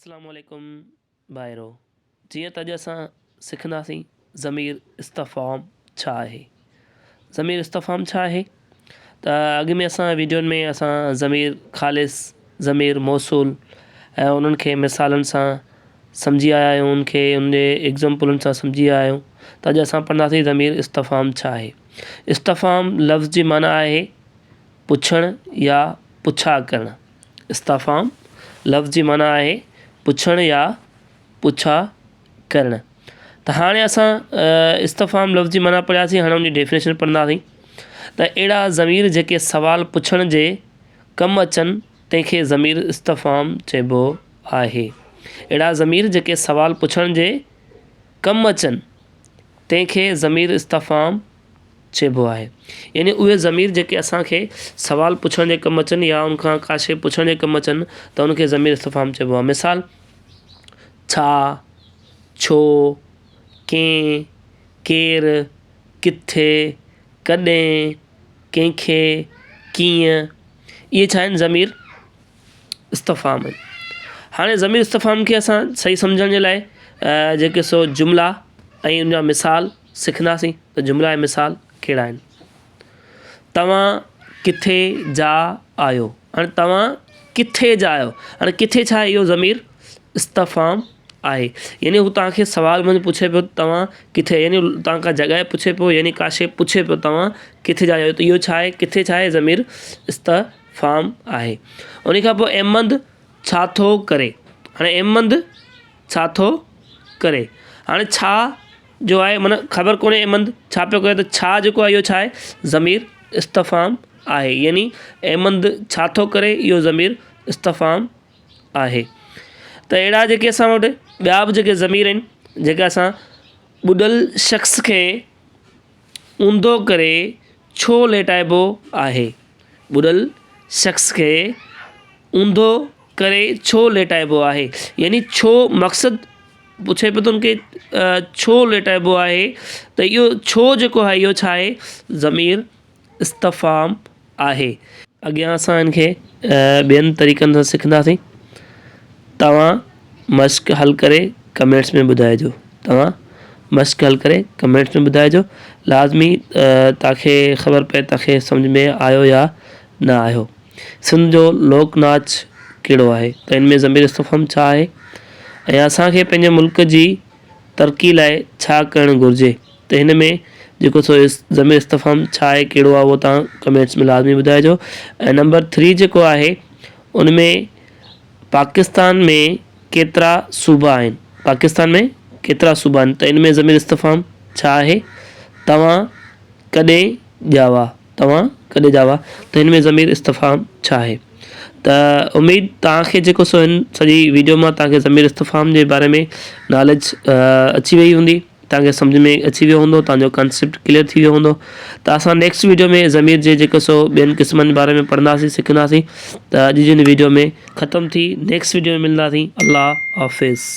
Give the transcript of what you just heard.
اسلام عليڪم ڀائرو جيئن ته اڄ اسان سکنداسين ضمير استفهام ڇا آهي ضمير استفهام ڇا آهي ته اڳ ۾ اسان ويڊيون ۾ اسان ضمير خالص ضمير موصول ۽ انهن کي مثالن سان سمجهي آيا آهيون ان کي ان جي ايگزامپلن سان سمجهي آيا آهيون ته اڄ اسان پڙهنداسين ضمير استفهام ڇا آهي استفهام لفظ جي معنيٰ آهي پڇڻ يا پڇا ڪرڻ استفهام لفظ جي معنيٰ آهي پڇڻ يا پڇا ڪرڻ. ته هاڻي اسان استفهام لفظ جي معنيٰ پڙهياسين هاڻي ان جي ڊيفينيشن پڙهنداسين ته اهڙا ضمير جيڪي سوال پڇڻ جي ڪم اچن تنهن کي ضمير استفهام چئبو آهي. اهڙا ضمير جيڪي سوال پڇڻ جي ڪم اچن تنهن کي ضمير استفهام چئبو آهي. يعني اهي ضمير جيڪي اسان کي سوال پڇڻ جي ڪم اچن يا ان کان ڪا شيء پڇڻ جي ڪم اچن ته ان کي ضمير استفهام چئبو آهي. مثال، ڇا، ڇو، ڪئين، ڪير، ڪٿي، ڪڏهن، ڪنهن کي، ڪيئن، اهي ڇا آهن ضمير استفهام آهن. هاڻي ضمير استفهام کي اسان صحيح سمجهڻ جي لاء جيڪي سو جملا ۽ ان جا مثال سکنداسين ته جملا ۽ مثال ڪهڙا آهن. توهان ڪٿي جا آهيو؟ هاڻي توهان ڪٿي جا آهيو؟ هاڻي ڪٿي ڇا آهي اهو ضمير استفهام آهي يعني هو توهان کي سوال منجهه پڇي پيو توهان ڪٿي يعني توهان کان جڳهه پڇي پيو يعني ڪا شيء پڇي پيو توهان ڪٿي جا آهيو ته اهو ڇا آهي ڪٿي ڇا آهي ضمير استفهام آهي ان کان پوء احمد ڇا ٿو ڪري هاڻي احمد ڇا ٿو ڪري هاڻي ڇا جو آهي معنيٰ خبر ڪونهي احمد ڇا پيو ڪري ته ڇا جيڪو آهي اهو ڇا آهي ضمير استفهام آهي يعني احمد ڇا ٿو ڪري اهو ضمير استفهام آهي ته اهڙا جيڪي اسان وٽ ٻيا به جيڪي ضمير آهن جيڪا اسان ٻڏل شخص کي اونڌو ڪري ڇو ليٽائبو آهي ٻڏل شخص کي اونڌو ڪري ڇو ليٽائبو آهي يعني ڇو مقصد پڇي پيو ته ان کي ڇو ليٽائبو آهي ته اهو ڇو جيڪو آهي اهو ڇا آهي ضمير استفهام آهي. اڳيان اسان ان کي ٻين طريقن سان سکنداسين. توهان مشق حل ڪري ڪمينٽس ۾ ٻڌائجو. توهان مشق حل ڪري ڪمينٽس ۾ ٻڌائجو. لازمي توهان کي خبر پئي توهان کي سمجهه ۾ آيو يا نه آيو. سنڌ جو لوڪ ناچ ڪهڙو آهي ته ان ۾ ضمير استفهام ڇا آهي ۽ اسان کي پنهنجي ملڪ جي ترقي لاء ڇا ڪرڻ گهرجي ته هن ۾ جيڪو سو ضمير استفهام ڇا آهي ڪهڙو آهي اهو توهان ڪمينٽس ۾ لازمي ٻڌائجو ۽ نمبر ٿري جيڪو آهي ان ۾ پاڪستان ۾ ڪيترا صوبا آهن پاڪستان ۾ ڪيترا صوبا آهن ته ان ۾ ضمير استفهام ڇا آهي توهان ڪڏهن ڄاوا توهان ڪڏهن ڄاوا ته هن ۾ ضمير استفهام ڇا آهي ته اميد توهان کي جيڪو سو هن سڄي ويڊيو مان توهان کي ضمير استفهام جي باري ۾ ناليج اچي وئي هوندي توهان کي سمجھ ۾ اچي ويو هوندو توهان جو ڪانسيپٽ ڪليئر ٿي ويو هوندو ته اسان نيڪسٽ ويڊيو ۾ ضمير جي جيڪو سو ٻين قسمن جي باري ۾ پڙهنداسين سکنداسين ته اڄ جي هن ويڊيو ۾ ختم ٿي نيڪسٽ ويڊيو ۾ ملنداسين الله حافظ.